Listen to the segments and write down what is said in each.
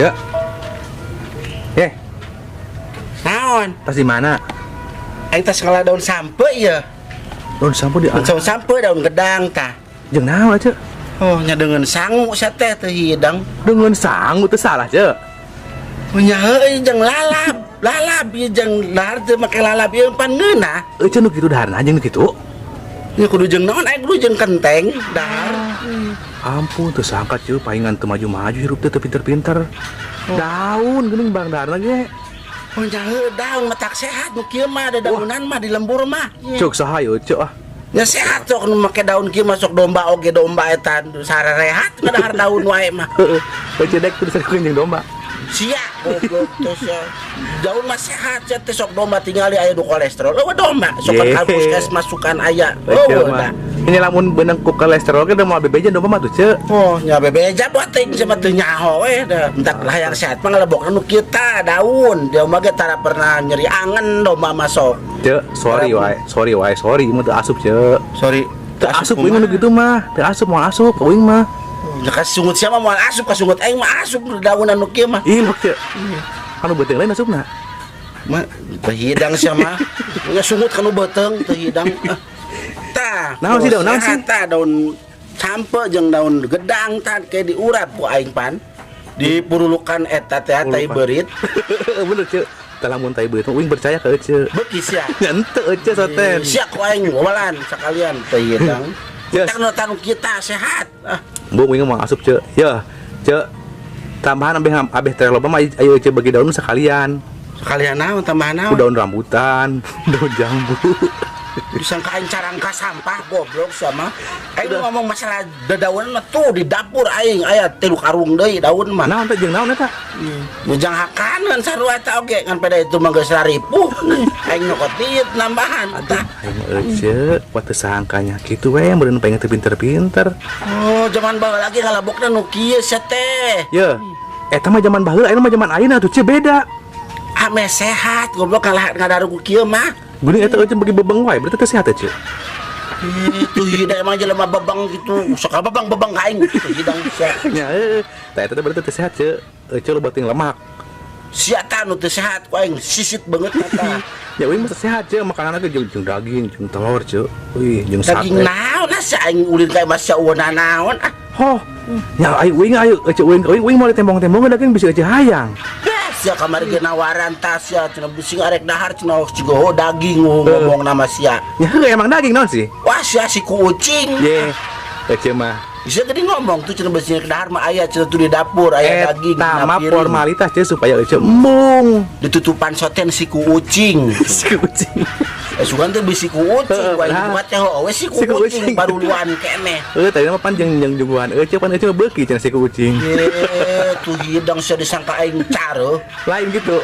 Cek. Eh, Naon? Tas di mana? Aing tas ngala daun sampe ya. Daun sampo di Daun sampe, daun gedang tah. Jeung naon, Cek? Oh, nya dengan sangu sia teh teu hidang. Dengan sangu teu salah, Cek. Oh, nya heueuh jeung lalab. Lalab ieu jeung dahar teu make lalab ieu pan ngeunah. Euceun nu kitu daharna jeung nu kitu. Nya kudu jeung naon, aing kudu jeung kenteng dahar. Ampun, teu sangka, Cek, paingan teu maju-maju hirup teh teu pinter-pinter. Daun geuning bang daharna ge. Oh, nya heueuh daun matak sehat nu kieu mah, ada daunan mah di lembur mah. Cek saha ieu, Cek, ah? Nya sehat sok nu make daun kieu mah, sok domba oge, domba eta sarerehat ngadahar daun wae mah. Heeh. Euceun dek tuh disarikan jeung domba. Sia goblok teh sia. Daun mah sehat sia teh, sok domba tingali aya nu kolesterol. Eueuh domba sok ka puskesmas masukan aya. Euceun Eueuh mah. da. Ini lamun beunang ku kolesterol ge moal bebeja domba mah tuh, Cek. Oh, nya bebeja buat teuing sama teu nyaho we da. Entak lah yang sehat mah ngalebokna nu kieu tah daun. Dia mah ge tara pernah nyeri angen domba mah sok. Cek, sorry wae, sorry wae, sorry mah teu asup, Cek. Sorry. Teu asup uing mah nu kitu mah, teu asup, moal asup ka uing mah. Ya kasungut sia mah moal asup, kasungut aing mah asup daunan nu kieu mah. Ih, Cek. Kanu beuteung lain asupna. Mah teu hidang sia mah. Nya sungut kanu beuteung teu hidang. Ah. Tah, Naon sih daun naon sih? Tah daun campe jeung daun gedang tah kayak diurap ku aing pan. Dipurulukan eta teh tai beurit. Bener, Cek. Tah lamun tai beurit uing percaya ka Ece. Beuki sia. Nya henteu Ece soten. Sia ku aing walan sekalian teu hidang. Yes. Tah nu kita sehat. Ah. Bu uing mah asup, Cek. Ya, Cek. Tambahan abeh abeh teh loba mah ayo Ece bagi daun sekalian. Sekalian naon, tambahan naon? Daun rambutan, daun jambu. Disangka aing carangka sampah goblok sama. Aing ngomong masalah dedaunan mah tuh di dapur aing aya 3 karung deui daun mah. Naon teh jeung naon eta? Mujang hakaneun sarua eta oge ngan pada itu mah geus raripuh. Aing nyokot diet nambahan tah. Aing Ece, wah teu sangkanya kitu we meureun pengen teu pinter-pinter. Oh, zaman baheula lagi ngalebokna nu kieu sia teh. Ye, eta mah zaman baheula, ayeuna mah zaman ayeuna tuh, Cek, beda. Ame sehat goblok kalah ngadaru ku kieu mah. Geuning eta Ece bagi bebeng wae, berarti teu sehat Ece. Itu hidang emang jelema bebeng gitu. Sok bebeng-bebeng ka aing gitu hidang sia. Nya heueuh, tah eta teh berarti teu sehat, Cek. Ece loba teuing lemak. Sia tah nu teu sehat ku aing sisit banget eta. Ya uing mah sehat, Cek, makananna ge jeung daging, jeung telur, Cek. Wih, jeung sate. Daging naon ah sia aing ulin ka imah sia eueuh naon ah. Hoh. Ya aing uing ayo Ece uing uing uing mau ditembong-tembong daging bisa Ece hayang. Sia kamari ge nawaran tas sia cenah bising arek dahar cenah siga ho daging ngomong nama sia. Ya heuh emang daging naon sih? Wah sia si ku ucing. Ye. Ece mah. Bisa tadi ngomong tuh cenah bising arek dahar mah aya cenah tuh di dapur aya daging Eta mah piring. Formalitas, Cek, supaya Ece embung. Ditutupan soten si ku ucing. Si ku ucing. Sugan teh bisi ku ucing, wae Nah. buat teh heuh we si ku Si ku ucing ucing. baruluan keneh. Heuh, tadi mah pan jeung jeung jungguhan Ece pan Ece beuki cenah si ku ucing. Eh, tuh hidang sia disangka aing care. Lain gitu.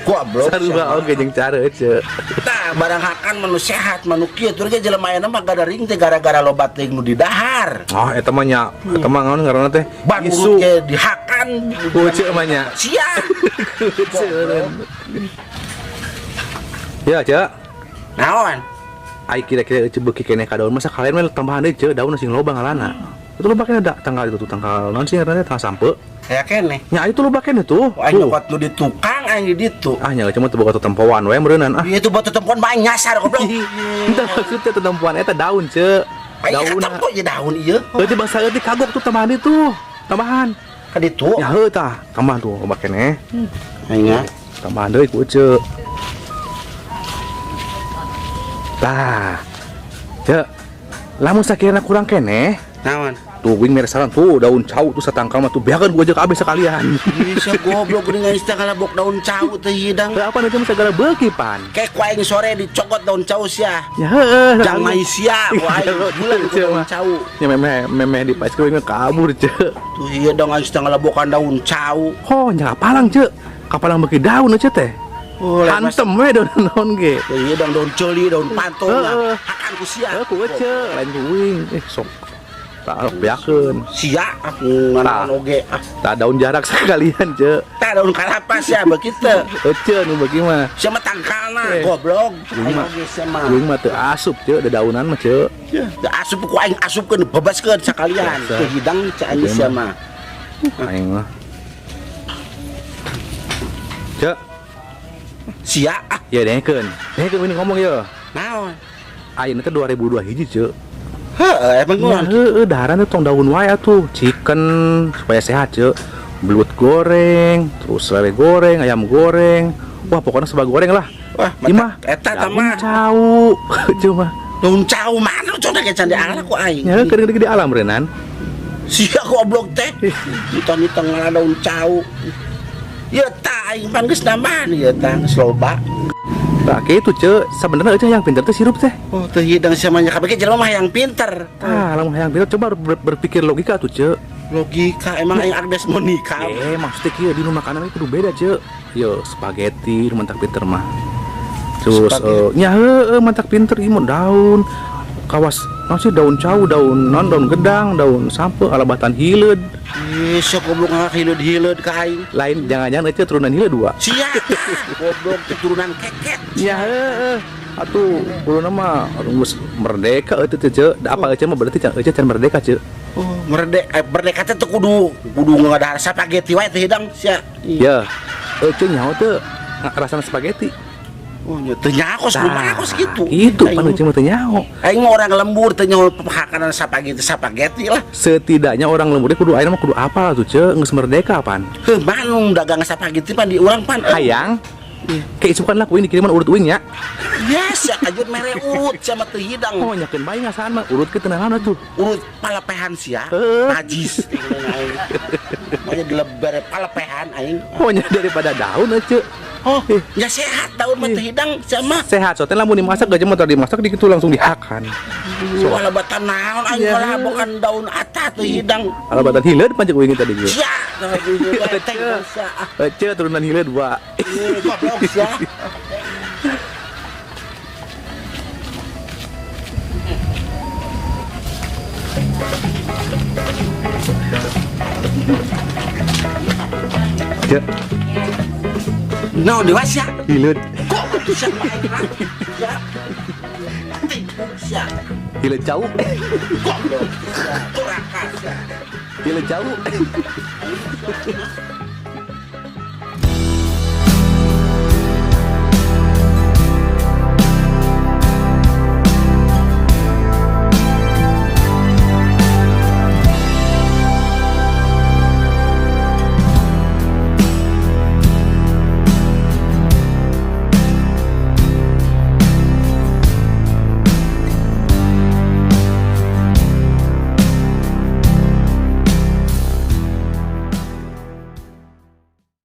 Goblok. Sarua oge jeung care Ece. Tah barang hakan manu sehat manu kieu tur ge jelema ayeuna mah gadaring teh gara-gara loba teuing nu didahar. Oh, eta mah nya, eta mah naon ngaranna teh? Ban Isu. urut ge dihakan. Ku Ece mah nya. Sia. Ece. Ya, Cek. Naon? Ai kira-kira Ece beuki keneh ka daun masa kalian mah tambahan deui, Cek, daun sing loba ngalana. Itu loba keneh da tanggal itu tuh tanggal naon sih ngaranna tanggal sampe. Aya keneh. Nya itu loba keneh tuh. Aing Tuh. nyokot nu di tukang aing di ditu. Ah nya cuma teu boga tetempoan we meureunnan ah. Ieu tuh batu tempoan mah aing nyasar goblok. Entah maksudnya tetempoan eta daun, Cek. Aing Daun. katempo ieu daun ieu. Eueuh bangsa eueuh kagok tuh tambahan itu. Tambahan. Ka ditu. Ya heuh tah, tambahan tuh loba keneh. Aing ah. Tambahan deui ku Ece. Tah. Cek. Lamun sakirana kurang keneh, Naon? tuh wing mere saran tuh daun cau tuh satangkal mah tuh beakeun ku aja kabeh sekalian. Bisa goblok geuning aing teh ngalebok daun cau teh hidang. Heuh apa nanti segala beuki pan. Kayak ku aing sore dicokot daun cau sia. Ya heueuh. Jang mai sia ku aing bulan ku daun cau. Ya memeh memeh di pas ku kabur, Cek. Tuh hidang aing teh ngalebokan daun cau. Ho, nya kapalang, Cek. Kapalang beuki daun Cek teh. Oh, lain mas- Hantem we daun naon ge. Tuh hidang daun ceuli, daun pantong lah. Heeh. Hakan ku sia. Heuh ku Ece, lain ku uing. Eh sok. Tah beakeun. Sia ah nganaon oge ah. Tah daun jarak sekalian, Cek. Tah daun kalapa sia beuki teu. Ece nu beuki mah. Sia mah tangkalna Eh. goblok. Uing Aing mah oge sia mah. uing mah teu asup, Cek, dedaunan mah, Cek. Teu asup ku aing asupkeun bebaskeun sakalian. Biasa. Teu hidang cek aing sia mah. Aing mah. Cek. Sia ah. Ya dengekeun. Dengekeun ini ngomong ya. Naon? Ayeuna teh 2002 hiji, Cek. Heeh, emang Ya, heeh, daharan teh tong daun wae atuh. Chicken supaya sehat, Cek. Belut goreng, terus lele goreng, ayam goreng. Wah, pokoknya serba goreng lah. Wah, Imah, eta daun mah cau. Cuma. Daun cau mana contoh ge can di ala ku aing. Ya, keur di alam renan. Sia goblok teh. Nitong-nitong ngala daun cau. Ya ta aing pan geus nambahan ieu tah geus loba. Nah, kitu Cek, sebenarnya eueuh yang pinter teh sirup teh. Oh, teu hidang sia mah kabeh jelema mah yang pinter. Tah, lamun hayang pinter coba berpikir logika tuh, Cek. Logika emang aing Agnes Monica. Maksudnya kieu di makanan kudu beda, Cek. Yo, spaghetti nu mantak pinter mah. Terus nya heueuh mantak pinter ieu mah daun kawas naon sih daun cau, daun non, daun gedang, daun sampe, alabatan hileud. Ih, sok goblok ngahileud-hileud ka aing. Lain jangan-jangan eueuh turunan hileud dua. Sia, goblok keturunan keket. Ya heueuh. Atuh kuluna mah geus merdeka eueuh teh, Cek. Da apa eueuh mah berarti eueuh can merdeka, Cek. Oh, merdeka merdeka teh kudu kudu ngadahar spaghetti wae teh hidang sia. Ya, eueuh nyaho teh rasana spaghetti. Oh, nya teu nyaho kumaha kos kitu. Kitu pan eueuh mah teu nyaho. Aing mah orang lembur teu nyaho makanan spaghetti spaghetti lah. Setidaknya orang lemburnya kudu ayeuna mah kudu apal tuh, Cek, geus merdeka pan. Heuh, manung dagang spaghetti pan di urang pan. Hayang. Kayak isukan lah kuing dikiriman urut uing ya. Yes, ya kajut mere urut sama teu hidang. Oh, nyakeun bae ngasaan mah urut ke teu naon atuh. Urut palepehan sia. Najis. Makanya dilebar palepehan aing. Oh, nya daripada daun ece. Oh, nya sehat daun mah teu hidang sama. Sehat, soalnya lamun dimasak gajah mah tadi dimasak di kitu langsung dihakan. So, alabatan naon aing bukan daun ata teu hidang. Alabatan hileud pancek uing tadi ge. Sia. Ece turunan hileud dua. Goblok sia. Cek. No, dewasa. Hileud. Kok bisa main ya? Sia. Hileud jauh. Goblok. Turaka sia. Hileud jauh.